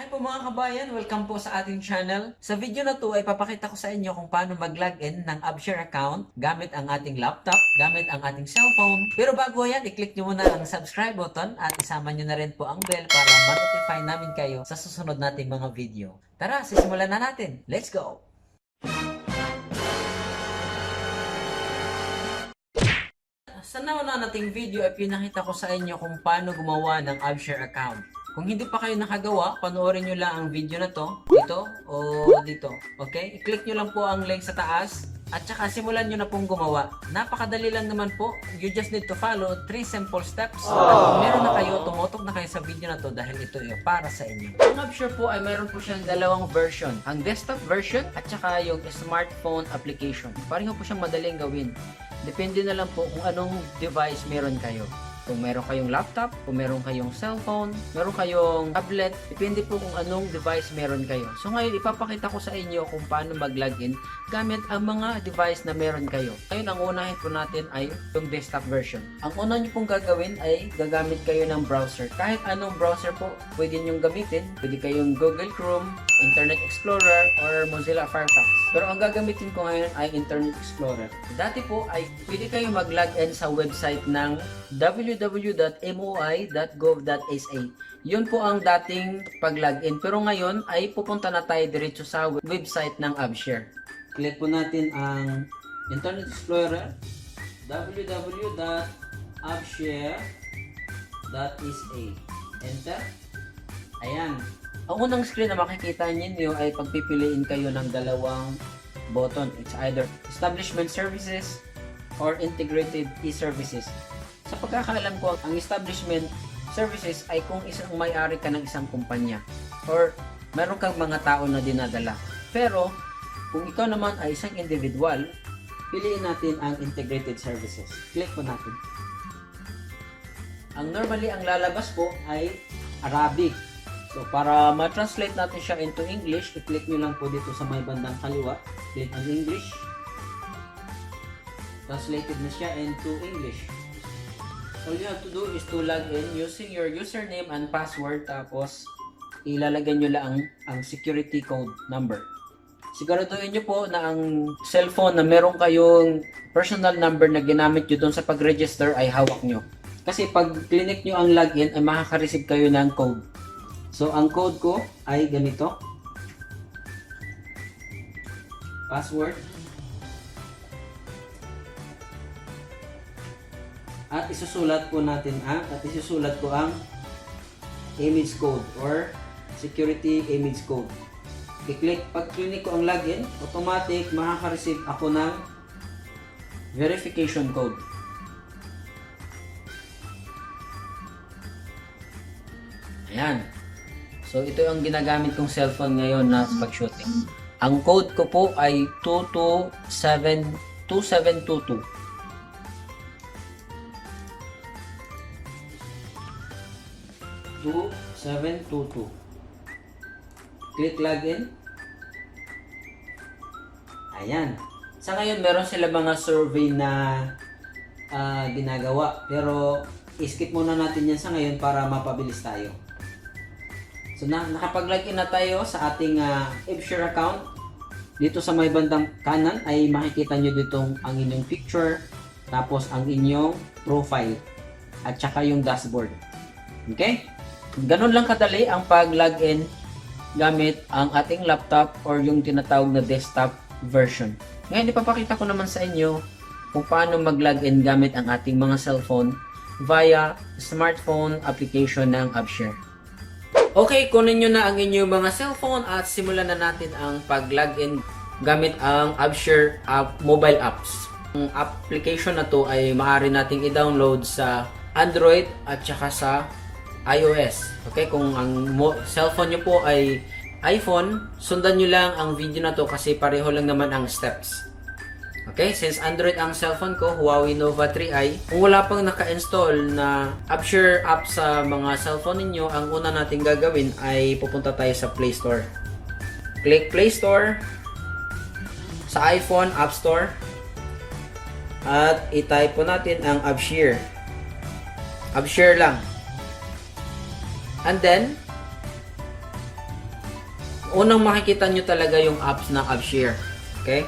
Hi po mga kabayan! Welcome po sa ating channel. Sa video na to ay papakita ko sa inyo kung paano mag-login ng AppShare account gamit ang ating laptop, gamit ang ating cellphone. Pero bago yan, i-click nyo muna ang subscribe button at isama nyo na rin po ang bell para ma-notify namin kayo sa susunod nating mga video. Tara, sisimulan na natin! Let's go! Sa nauna nating video ay pinakita ko sa inyo kung paano gumawa ng AppShare account. Kung hindi pa kayo nakagawa, panoorin nyo lang ang video na to, dito o dito. Okay? I-click nyo lang po ang link sa taas at saka simulan nyo na pong gumawa. Napakadali lang naman po. You just need to follow 3 simple steps. At kung meron na kayo, tumutok na kayo sa video na to dahil ito ay para sa inyo. Ang AppShare po ay meron po siyang dalawang version. Ang desktop version at saka yung smartphone application. Pareho po siyang madaling gawin. Depende na lang po kung anong device meron kayo. Kung meron kayong laptop, kung meron kayong cellphone, meron kayong tablet, depende po kung anong device meron kayo. So ngayon, ipapakita ko sa inyo kung paano mag-login gamit ang mga device na meron kayo. Ngayon, ang unahin po natin ay yung desktop version. Ang una nyo pong gagawin ay gagamit kayo ng browser. Kahit anong browser po, pwede nyo gamitin. Pwede kayong Google Chrome, Internet Explorer, or Mozilla Firefox. Pero ang gagamitin ko ngayon ay Internet Explorer. Dati po ay pwede kayo mag-login sa website ng www.moi.gov.sa. Yun po ang dating pag-login. Pero ngayon ay pupunta na tayo diretso sa website ng AppShare. Click po natin ang Internet Explorer, www.appshare.sa. Enter. Ayan. Ang unang screen na makikita ninyo ay pagpipiliin kayo ng dalawang button. It's either Establishment Services or Integrated e-Services. Sa pagkakaalam ko, ang Establishment Services ay kung isang may-ari ka ng isang kumpanya or meron kang mga tao na dinadala. Pero, kung ikaw naman ay isang individual, piliin natin ang Integrated Services. Click po natin. Ang normally, ang lalabas po ay Arabic. So, para ma-translate natin siya into English, i-click nyo lang po dito sa may bandang kaliwa. Click on English. Translated na siya into English. All you have to do is to log in using your username and password, tapos ilalagay nyo lang ang security code number. Siguraduhin nyo po na ang cellphone na meron kayong personal number na ginamit nyo doon sa pag-register ay hawak nyo. Kasi pag clinic nyo ang login ay makaka-receive kayo ng code. So, ang code ko ay ganito. Password. At isusulat ko ang image code or security image code. Pag click ko ang login, automatic makaka-receive ako ng verification code. Ayan. So, ito yung ginagamit kong cellphone ngayon na pag-shooting. Ang code ko po ay 2722. Click login. Ayan. Sa ngayon, meron sila mga survey na ginagawa. Pero, skip muna natin yan sa ngayon para mapabilis tayo. So, nakapag-login na tayo sa ating AppShare account. Dito sa may bandang kanan ay makikita nyo ditong ang inyong picture, tapos ang inyong profile, at saka yung dashboard. Okay? Ganun lang kadali ang pag-login gamit ang ating laptop or yung tinatawag na desktop version. Ngayon, ipapakita ko naman sa inyo kung paano mag-login gamit ang ating mga cellphone via smartphone application ng AppShare. Okay, kunin nyo na ang inyong mga cellphone at simulan na natin ang pag-login gamit ang AppShare mobile apps. Ang application na to ay maaari nating i-download sa Android at saka sa iOS. Okay, kung ang cellphone nyo po ay iPhone, sundan nyo lang ang video na to kasi pareho lang naman ang steps. Okay, since Android ang cellphone ko, Huawei Nova 3i, kung wala pang naka-install na AppShare app sa mga cellphone ninyo, ang una natin gagawin ay pupunta tayo sa Play Store. Click Play Store. Sa iPhone, App Store. At i-type po natin ang AppShare. AppShare lang. And then, unang makikita nyo talaga yung apps na AppShare. Okay?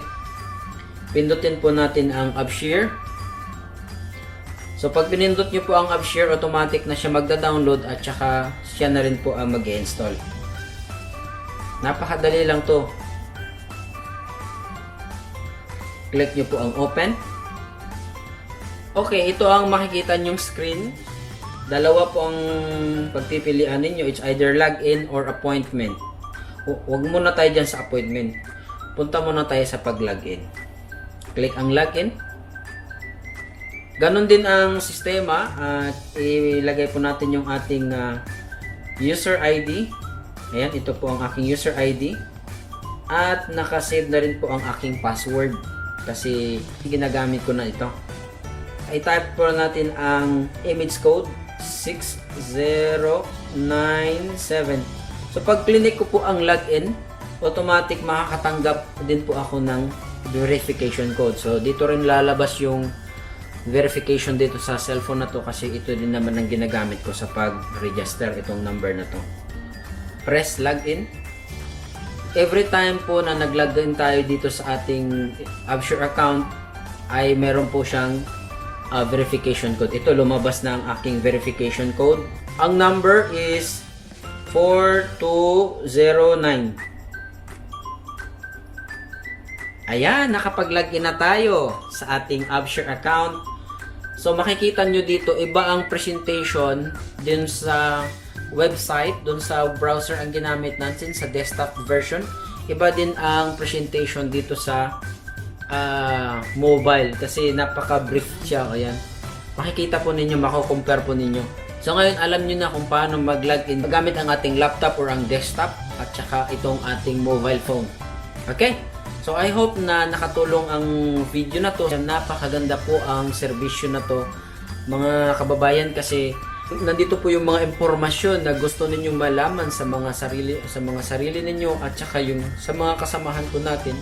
Pindutin po natin ang AppShare. So pag pinindot nyo po ang AppShare, automatic na siya magda-download at saka siya na rin po ang mag-install. Napakadali lang to. Click nyo po ang open. Okay, ito ang makikita nyong screen. Dalawa po ang pagpipilian ninyo. It's either login or appointment. Huwag muna tayo dyan sa appointment. Punta muna tayo sa pag-login. Click ang login. Ganon din ang sistema at ilagay po natin yung ating user ID. Ayan, ito po ang aking user ID. At nakasave na rin po ang aking password kasi ginagamit ko na ito. I-type po natin ang image code 6097. So pag clinic ko po ang login, automatic makakatanggap din po ako ng verification code. So dito rin lalabas yung verification dito sa cellphone na to kasi ito din naman ang ginagamit ko sa pag-register itong number na to. Press login. Every time po na nag-login tayo dito sa ating AppShare account ay meron po siyang verification code. Ito lumabas na ang aking verification code. Ang number is 4209. Ayan, nakapag-login na tayo sa ating AppShare account. So makikita nyo dito, iba ang presentation din sa website, dun sa browser ang ginamit natin sa desktop version. Iba din ang presentation dito sa mobile kasi napaka-brief siya. Ayan. Makikita po ninyo, mako-compare po ninyo. So ngayon alam nyo na kung paano mag-login gamit ang ating laptop or ang desktop at saka itong ating mobile phone. Okay? So I hope na nakatulong ang video na to. Napakaganda po ang serbisyo na to mga kababayan kasi nandito po yung mga impormasyon na gusto ninyong malaman sa mga sarili ninyo at saka yung sa mga kasamahan po natin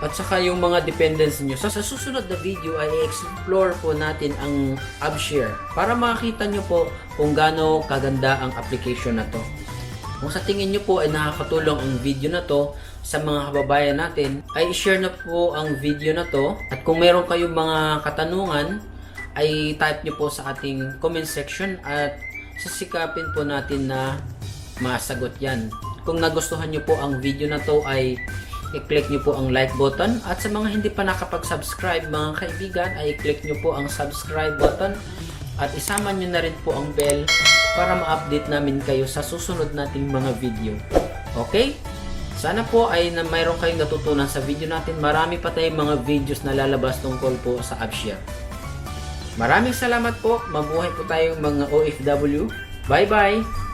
at saka yung mga dependents niyo. So sa susunod na video ay i-explore po natin ang AppShare para makita nyo po kung gaano kaganda ang application na to. Kung sa tingin nyo po ay nakakatulong ang video na to sa mga kababayan natin, ay i-share na po ang video na to. At kung meron kayong mga katanungan, ay type nyo po sa ating comment section at sisikapin po natin na masagot yan. Kung nagustuhan nyo po ang video na to ay i-click nyo po ang like button. At sa mga hindi pa nakapag-subscribe mga kaibigan, ay i-click nyo po ang subscribe button. At isama nyo na rin po ang bell para ma-update namin kayo sa susunod nating mga video. Okay? Sana po ay mayroon kayong natutunan sa video natin. Marami pa tayong mga videos na lalabas tungkol po sa AppShare. Maraming salamat po. Mabuhay po tayong mga OFW. Bye-bye!